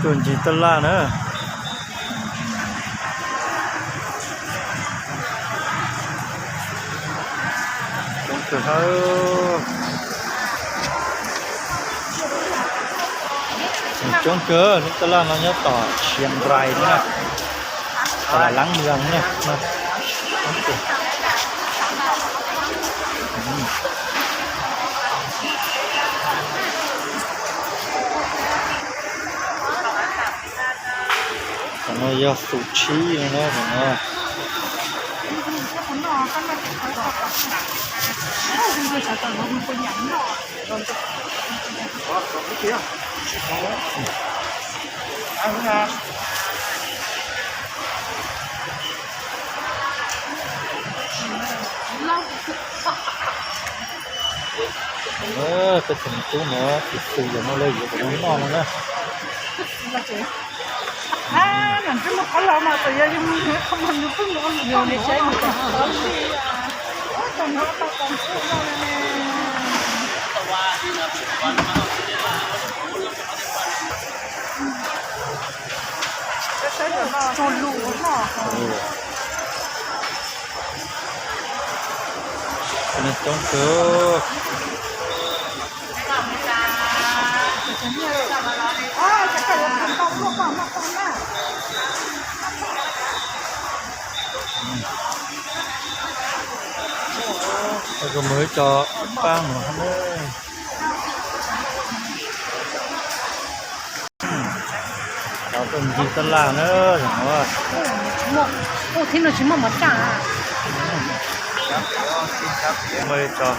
Tuaj ncig taj laj na. Coob kawg, coob kawg, lub taj laj no nyob tom Chiang Rai na, Đà Nẵng na. Qhov no yog xu tshib no na, qhov no. Peb tus me tub no tus xu yog no lawm, yuav kom noj no na. Coob kawg. Kuv mus ib co pab mus na. Cov tuaj ncig taj laj na. Ub, thib no tsis muaj mov txaj. Muaj ib co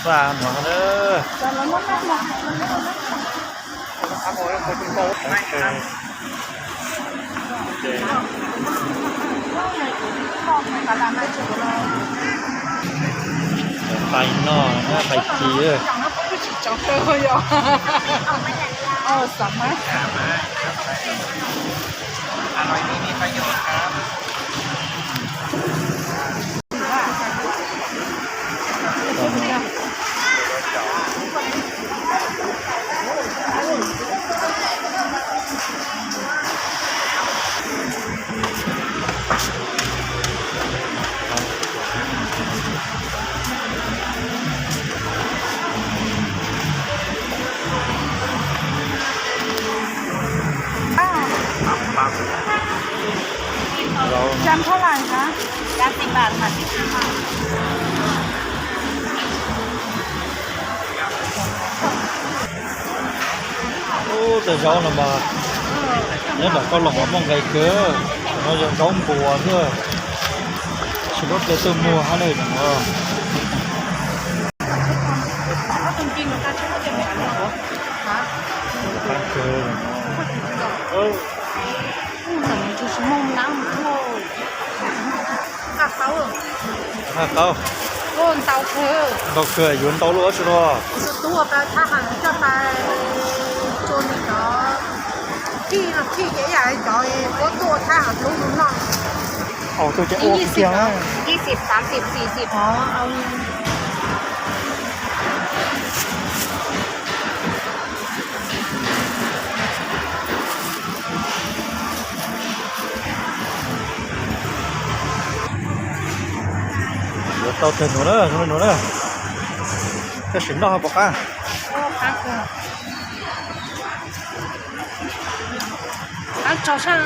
xa no na. Pais no na, pais ci.จานเท่าไหร่คะ จานสิบบาทค่ะ Ub, tej zaub no mas nyob nram Kauj Loos mas muaj nqis kawg. No yog zaub npua xwb, tsis muaj ple tuaj muag hab ne. Haj qaub, ntau kawg, yuav ntau luaj tsis no. Yuav tau tag nuav na, zoo le nuav na. Koj sim noj puas qab? Qab tso sab.